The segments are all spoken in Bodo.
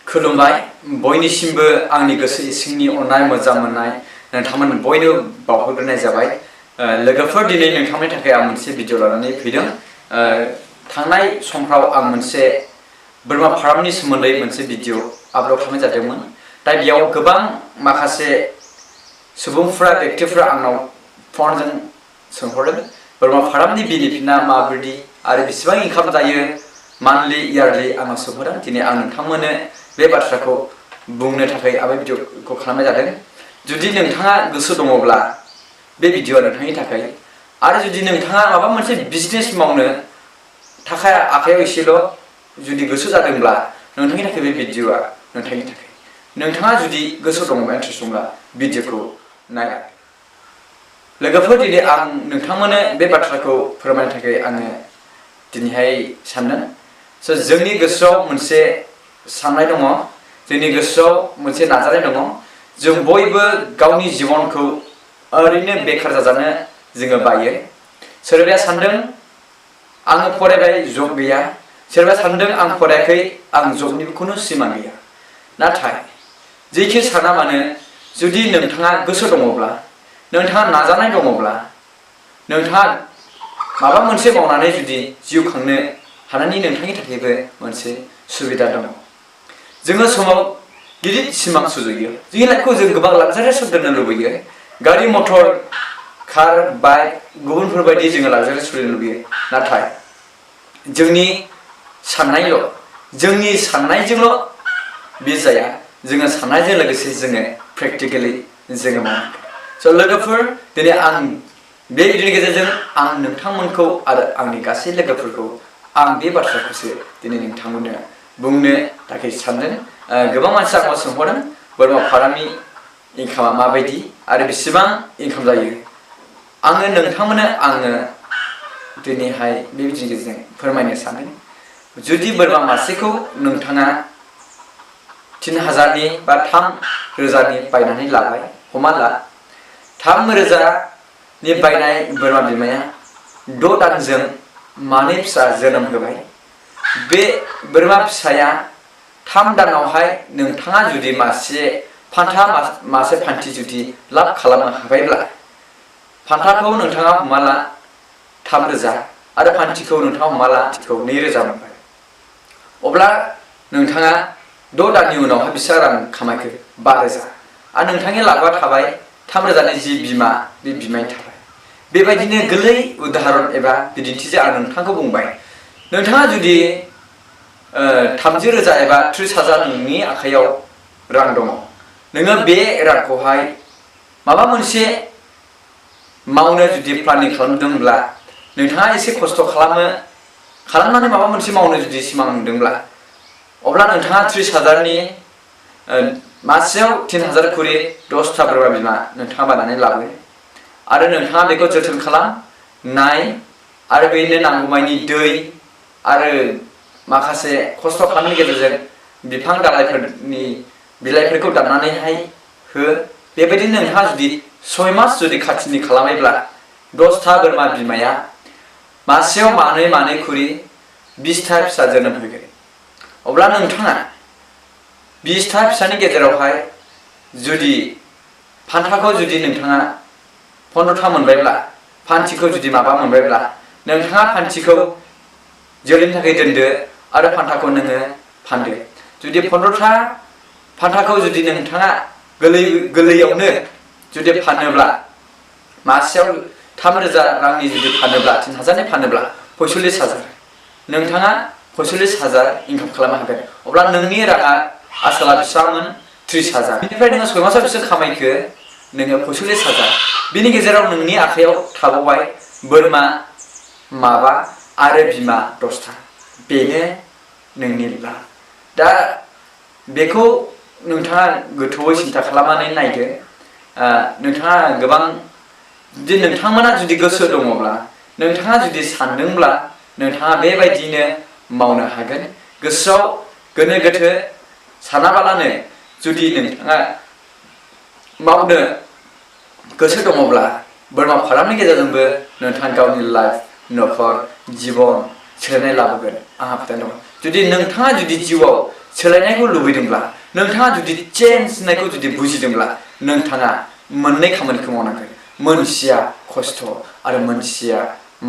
खुलुमबाय बयनिसिमबो आंनि गोसो इसिंनि अननाय मोजां मोननाय नोंथांमोन बयनो बावहरग्रोनाय जाबाय। लोगोफोर दिनै नोंथांनि थाखाय आं मोनसे भिडिअ लानानै फैदों। थांनाय समफ्राव आं मोनसे बोरमा फार्मनि सोमोन्दै मोनसे भिडिअ आपल'ड खालामनाय जादोंमोन। दा बेयाव गोबां माखासे सुबुंफोरा व्यक्तिफोरा आंनाव फनजों सोंहरदों बोरमा फार्मनि बेनिफिटआ माबायदि आरो बेसेबां इनकाम जायो मान्थलि इयारलि आंनाव सोंहरदों। दिनै आं नोंथांमोननो बे बाथ्राखौ बुंनो थाखाय आं बे भिडिअखौ खालामनाय जादों। जुदि नोंथाङा गोसो दङब्ला बे भिडिअआ नोंथांनि थाखाय, आरो जुदि नोंथाङा माबा मोनसे बिजनेस मावनो थाखाय आखायाव एसेल' जुदि गोसो जादोंब्ला नोंथांनि थाखाय बे भिडिअआ नोंथांनि थाखाय। नोंथाङा जुदि गोसो दङब्ला इन्ट्रेस्ट दंब्ला भिडिअखौ नाय। लोगोफोर दिनै आं नोंथांमोननो बे बाथ्राखौ फोरमायनो थाखाय आङो दिनैहाय सानदों। जोंनि गोसोआव मोनसे साननाय दङ, जोंनि गोसोआव मोनसे नाजानाय दङ। जों बयबो गावनि जिबनखौ ओरैनो बेखार जाजानो जोङो बायो। सोरबाया सानदों आङो फरायबाय जब गैया, सोरबाया सानदों आं फरायाखै आं जबनि खुनु सिमां गैया। नाथाय जेखि साना मानो जुदि नोंथाङा गोसो दङब्ला, नोंथाङा नाजानाय दङब्ला, नोंथाङा माबा मोनसे मावनानै जुदि जिउ खांनो हानायनि नोंथांनि थाखायबो मोनसे सुबिदा दङ। जोङो समाव गिदिर सिमां सुजुयो, जोंनि लाइफखौ जों गोबां लाक्जारियासआव दोननो लुबैयो। गारि मटर, कार, बाइक गुबुनफोर बायदि जोङो लाक्जारियास सोलिनो लुबैयो। नाथाय जोंनि साननायजोंल' बे जाया, जोङो साननायजों लोगोसे जोङो प्रेक्टिकेलि जोङो मावनांगोन। लोगोफोर दिनै आं बे भिडिअनि गेजेरजों आं नोंथांमोनखौ आरो आंनि गासै लोगोफोरखौ आं बे बाथ्राखौसो दिनै नोंथांमोननो बुंनो थाखाय सानदों। गोबां मानसिया आंनाव सोंहरदों बोरमा फार्मनि इनकामा माबायदि आरो बेसेबां इनकाम जायो। आङो नोंथांमोननो दिनैहाय बे भिडिअनि गेजेरजों फोरमायनो सानदों। जुदि बोरमा मासेखौ नोंथाङा 3000नि बा 3000नि बायनानै लाबाय, हमना ला 3000नि बायनाय बोरमा बिमाया 6 दानजों मानै फिसा जोनोम होबाय। बे बोरमा फिसाया 3 दानावहाय नोंथाङा जुदि मासे फान्थि जुदि लाब खालामनो हाबायब्ला, फान्थाखौ नोंथाङा हमना ला 3000 आरो फान्थिखौ नोंथाङा हमना ला 2000 मोनबाय। अब्ला नोंथाङा 6 दाननि उनावहाय बेसेबां रां खामायखो? 5000। आरो नोंथांनि लाबा थाबाय 3000नि जि बिमा, बे बिमानि थाबाय। बेबायदिनो गोरलै उदाहरन एबा बिदिन्थिजों आं नोंथांखौ बुंबाय, नोंथाङा जुदि 30,000 एबा 30,000 नोंनि आखायाव रां दङ, नोङो बे रांखौहाय माबा मोनसे मावनो जुदि प्लानिं खालामदोंब्ला, नोंथाङा एसे खस्थ' खालामनानै माबा मोनसे मावनो जुदि सिमां नुदोंब्ला, अब्ला नोंथाङा 30,000नि मासेयाव 3000 खरि 10था बोरमा बिमा नोंथाङा बायनानै लाबो आरो नोंथाङा बेखौ जोथोन खालाम, नाय आरो बेनो नांगौमानि दै आरो माखासे खस्थ' खालामनायनि गेजेरजों बिफां दालाइफोरनि बिलाइफोरखौ दाननानैहाय हो। बेबायदिनो नोंथाङा जुदि 6 मास जुदि खाथिनि खालामोब्ला 10था बोरमा बिमाया मासेयाव मानै खरि 20था फिसा जोनोम होगोन। अब्ला नोंथाङा 20था फिसानि गेजेरावहाय जुदि फान्थाखौ जुदि नोंथाङा 15था मोनबायब्ला, फान्थिखौ जुदि माबा मोनबायब्ला, नोंथाङा फान्थिखौ जोलैनि थाखाय दोनदो आरो फान्थाखौ नोङो फानदो। जुदि 15था फान्थाखौ जुदि नोंथाङा गोरलैयावनो जुदि फानोब्ला, मासेयाव 3000 रांनि जुदि फानोब्ला, 3000नि फानोब्ला 45,000, नोंथाङा 45,000 इनकाम खालामनो हागोन। अब्ला नोंनि राङा आसोला बेसेबांमोन? 30,000। बेनिफ्राय नोङो 6 मासाव बेसेबां खामायखो? नोङो 45,000। बिनि गेजेराव नोंनि आखायाव थाबावबाय बोरमा माबा आरो बिमा 10था। बेनो नोंनि लाब। दा बेखौ नोंथाङा गोथौवै सिन्था खालामनानै नायदो। नोंथाङा नोंथांमोना जुदि गोसो दङब्ला, नोंथाङा जुदि सानदोंब्ला, नोंथाङा बेबायदिनो मावनो हागोन। गोसोआव गोनो गोथो सानाबालानो जुदि नोंथाङा मावनो गोसो दङब्ला, बोरमा फार्मनि गेजेरजोंबो नोंथाङा गावनि लाइफ, नखर, जिबन सोलायनाय लाबोगोन। आंहा फोथायनाय दङ। जुदि नोंथाङा जिउआव सोलायनायखौ लुबैदोंब्ला नोंथाङा जुदि चेन्ज होननायखौ जुदि बुजिदोंब्ला नोंथाङा मोननै खामानिखौ मावनांगोन मोनसेया खस्थ' आरो मोनसेया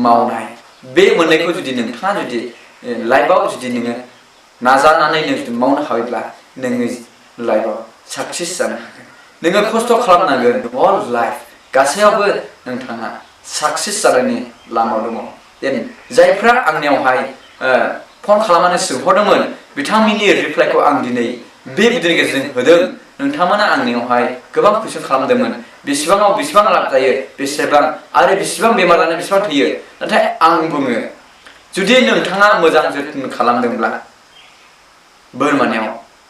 मावनाय बे मोननैखौ जुदि नोंथाङा जुदि लाइफआव जुदि नोङो नाजानानै नों जुदि मावनो हायोब्ला नोङो लाइफआव साक्सेस जानो हागोन नोङो खस्थ' खालामनांगोन अल लाइफ गासैयावबो नोंथाङा साक्सेस जानायनि लामायाव दङ देन जायफ्रा आंनियावहाय फन खालामनानै सोंहरदोंमोन बिथांमोननि रिप्लाइखौ आं दिनै बे भिडिअनि गेजेरजों होदों नोंथांमोना आंनियावहाय गोबां कुइसन खालामदोंमोन बेसेबाङाव बेसेबां लाब जायो बेसेबां आरो बेसेबां बेमार जानानै बेसेबां थैयो नाथाय आं बुङो जुदि नोंथाङा मोजां जोथोन खालामदोंब्ला बोरमानियाव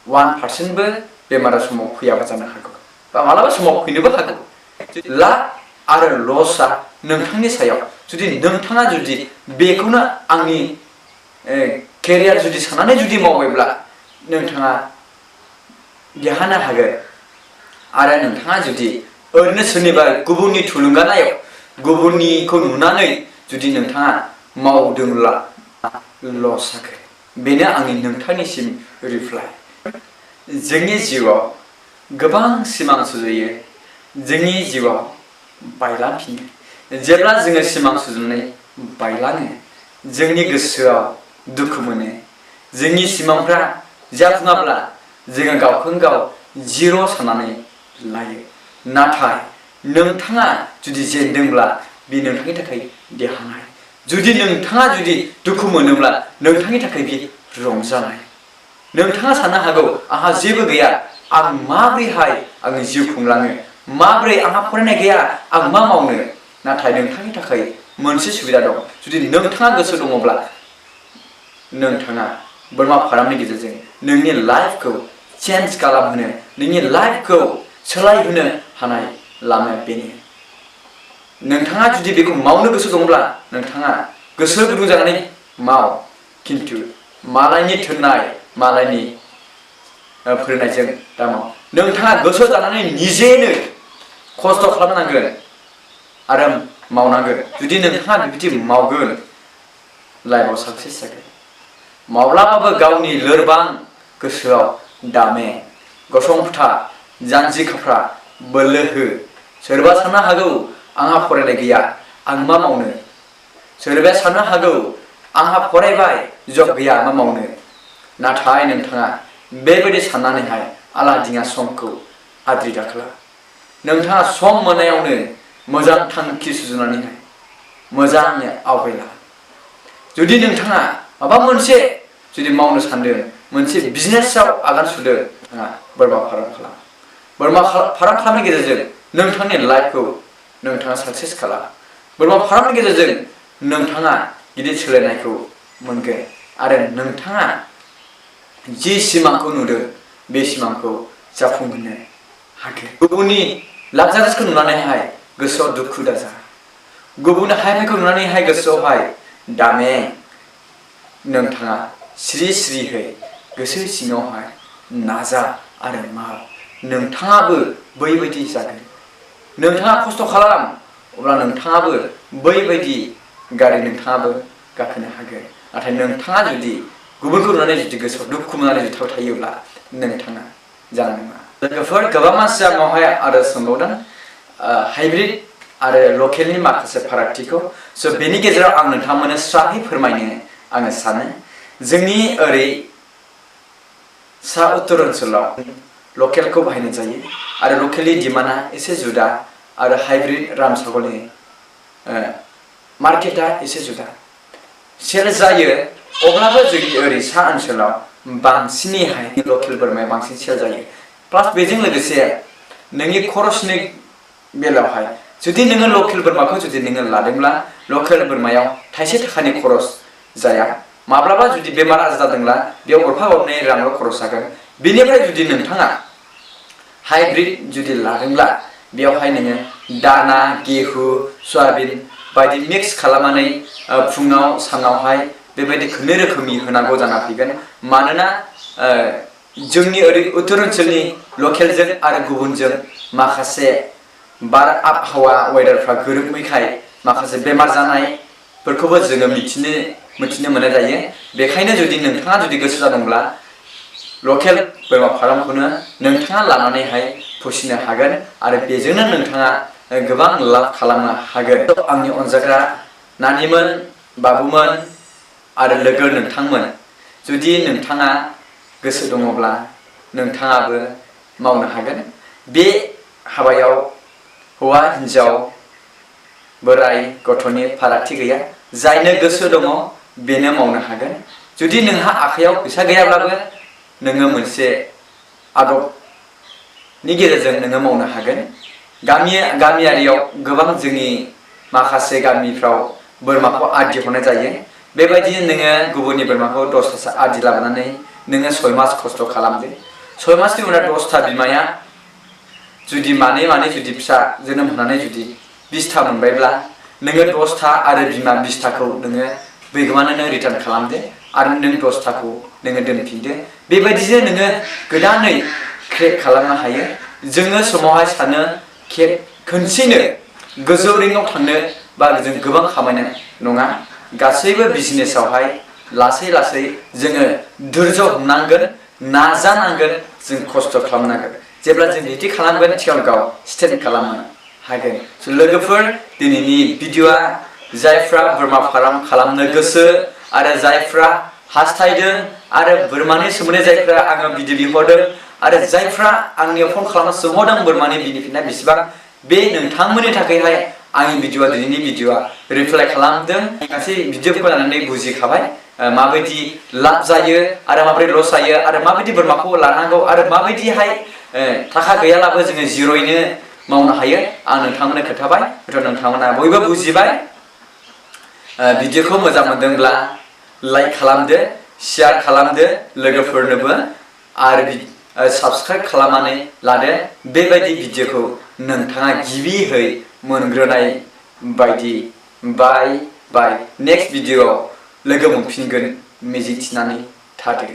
1%बो बेमारा समाव फैयाबो जानो हागौ बा मालाबा समाव फैनोबो हागौ लाब आरो लसआ नोंथांनि सायाव जुदि नोंथाङा जुदि बेखौनो आंनि केरियार जुदि साननानै जुदि मावबायब्ला नोंथाङा देरहानो हागोन आरो नोंथाङा जुदि ओरैनो सोरनिबा गुबुननि थुलुंगानायाव गुबुननिखौ नुनानै जुदि नोंथाङा मावदोंब्ला लस जागोन बेनो आंनि नोंथांनिसिम रिप्लाइ जोंनि जिउआव गोबां सिमां सुजुयो जोंनि जिउआव बायलांफिनो जेब्ला जोङो सिमां सुजुनानै बायलाङो जोंनि गोसोआव दुखु मोनो जोंनि सिमांफ्रा जाफुङाब्ला जोङो गावखौनो गाव जिर' साननानै लायो नाथाय नोंथाङा जुदि जेनदोंब्ला बे नोंथांनि थाखाय देरहानाय जुदि नोंथाङा जुदि दुखु मोनोब्ला नोंथांनि थाखाय बे रंजानाय नोंथाङा साननो हागौ आंहा जेबो गैया आं माबोरैहाय आंनि जिउ खुंलाङो माबोरै आंहा फरायनाय गैया आं मा मावनो नाथाय नोंथांनि थाखाय मोनसे सुबिदा दं जुदि नोंथाङा गोसो दङब्ला नोंथाङा बोरमा फार्मनि गेजेरजों नोंनि लाइफखौ चेन्ज खालामहोनो नोंनि लाइफखौ सोलायहोनो हानाय लामाया बेनो नोंथाङा जुदि बेखौ मावनो गोसो दंब्ला नोंथाङा गोसो गुदुं जानानै माव खिन्थु मालायनि थोननाय मालायनि फोरोंनायजों दामाव नोंथाङा गोसो जानानै निजेनो खस्थ' खालामनांगोन आरो मावनांगोन जुदि नोंथाङा बिबायदि मावगोन लाइफआव साक्सेस जागोन माब्लाबाबो गावनि लोरबां गोसोआव दामे गसंथा जानजि खाफ्रा बोलो हो सोरबा साननो हागौ आंहा फरायनाय गैया आं मा मावनो सोरबाया साननो हागौ आंहा फरायबाय जब गैया मा मावनो नाथाय नोंथाङा बेबायदि साननानैहाय आलादिङा समखौ आद्रि दाखाला नोंथाङा सम मोननायावनो मोजां थांखि सुजुनानैहाय मोजाङै आवगायला जुदि नोंथाङा माबा मोनसे जुदि मावनो सानदों मोनसे बिजनेसआव आगान सुरदों नोंथाङा बोरमा फार्म खालाम बोरमा फार्म खालामनायनि गेजेरजों नोंथांनि लाइफखौ नोंथाङा साक्सेस खालाम बोरमा फार्मनि गेजेरजों नोंथाङा गिदिर सोलायनायखौ मोनगोन आरो नोंथाङा जि सिमांखौ नुदों बे सिमांखौ जाफुंहोनो हागोन गुबुननि लाक्जारिसखौ नुनानैहाय गोसोआव दुखु दाजा गुबुननि हायफायखौ नुनानैहाय गोसोआवहाय दामे नोंथाङा सिरि सिरिहै गोसो सिङावहाय नाजा आरो माव नोंथाङाबो बैबायदि जागोन नोंथाङा खस्थ' खालाम अब्ला नोंथाङाबो बैबायदि गारि नोंथाङाबो गाखोनो हागोन नाथाय नोंथाङा जुदि गुबुनखौ नुनानै जुदि गोसोआव दुखु मोननानै जुदि थायोब्ला नोंथाङा जानाय नङा लोगोफोर गोबां मानसिया आंनावहाय आरो सोंबावदों हाइब्रिद आरो लकेलनि माखासे फारागथिखौ स' बेनि गेजेराव आं नोंथांमोननो स्रायै फोरमायनो आङो सानो जोंनि ओरै सा उत्तर ओनसोलाव लकेलखौ बाहायनाय जायो आरो लकेलनि डिमान्डआ एसे जुदा आरो हाइब्रिद रामसागलनि मार्केटआ एसे जुदा सेल जायो अब्लाबो जोंनि ओरै सा ओनसोलाव बांसिनैहाय लकेल बोरमाया बांसिन सेल जायो प्लास बेजों लोगोसे नोंनि खरसनि बेलायावहाय जुदि नोङो लकेल बोरमाखौ जुदि नोङो लादोंब्ला लकेल बोरमायाव थाइसे थाखानि खरस जाया माब्लाबा जुदि बेमार आजार जादोंब्ला बेयाव गरफा गरनै रांल' खरस जागोन बेनिफ्राय जुदि नोंथाङा हाइब्रिद जुदि लादोंब्ला बेयावहाय नोङो दाना गेहु सयाबिन बायदि मिक्स खालामनानै फुङाव सानावहाय बेबायदि खननै रोखोमनि होनांगौ जाना फैगोन मानोना जोंनि ओरै उत्तर ओनसोलनि लकेलजों आरो गुबुनजों माखासे बार आबहावा वेदारफ्रा गोरोबैखाय माखासे बेमार जानायफोरखौबो जोङो मिथिनो मोननाय जायो बेखायनो जुदि नोंथाङा जुदि गोसो जादोंब्ला लकेल बोरमा फार्मखौनो नोंथाङा लानानैहाय फिसिनो हागोन आरो बेजोंनो नोंथाङा गोबां लाब खालामनो हागोन। आंनि अनजाग्रा नानिमोन, बाबुमोन आरो लोगो नोंथांमोन, जुदि नोंथाङा गोसो दङब्ला नोंथाङाबो मावनो हागोन। बे हाबायाव हौवा हिन्जाव बोराय गथ'नि फारागथि गैया। जायनो गोसो दङ बेनो मावनो हागोन। जुदि नोंहा आखायाव फैसा गैयाब्लाबो नोङो मोनसे आदबनि गेजेरजों नोङो मावनो हागोन। गामियारियाव गोबां जोंनि माखासे गामिफ्राव बोरमाखौ आदि हरनाय जायो। बेबायदिनो नोङो गुबुननि बोरमाखौ 10थासो आदि लाबोनानै नोङो 6 मास खस्थ' खालामदो। 6 मासनि उनाव 10था बिमाया जुदि मानै जुदि फिसा जोनोम होनानै जुदि 20था मोनबायब्ला नोङो 10था आरो बिमा 20थाखौ नोङो बिगोमानोनो रिटार्न खालामदो आरो नों 10थाखौ नोङो दोनफिनदो। बेबायदिनो नोङो गोदानै क्रिएट खालामनो हायो। जोङो समावहाय सानो खनसेनो गोजौ रेंकआव थांनो बा जों गोबां खामायनो नङा। गासैबो बिजनेसावहाय लासै लासै जोङो धैर्य हमनांगोन, नाजानांगोन, जों खस्थ' खालामनांगोन। जेब्ला जों बिदि खालामगोन सिगां गाव स्टेन्ड खालामनो हागोन। लोगोफोर, दिनैनि भिडिअ'आ जायफ्रा बोरमा फार्म खालामनो गोसो आरो जायफ्रा हास्थायदों आरो बोरमानि सोमोन्दै जायफ्रा आङो भिडिअ बिहरदों आरो जायफ्रा आंनियाव फन खालामना सोंहरदों बोरमानि बेनिफिटआ बेसेबां, बे नोंथांमोननि थाखायहाय आंनि भिडिअ'आ दिनैनि भिडिअ'आ रिप्लाइ खालामदों। गासै भिडिअ'खौ लानानै बुजिखाबाय माबायदि लाब जायो आरो माबोरै लस जायो आरो माबायदि बोरमाखौ लानांगौ आरो माबायदिहाय थाखा गैयालाबो जोङो जिर'यैनो मावनो हायो। आं नोंथांमोननो खोन्थाबाय, हयथ' नोंथांमोना बयबो बुजिबाय। भिडिअ'खौ मोजां मोनदोंब्ला लाइक खालामदो, शेयार खालामदो लोगोफोरनोबो आरो साबस्क्राइब खालामनानै लादो। बेबायदि भिडिअ'खौ नोंथाङा गिबियै मोनग्रोनाय बायदि। बाय। नेक्स्ट भिडिअ'आव लोगो मोनफिनगोन मिजिंथिनानै थादो।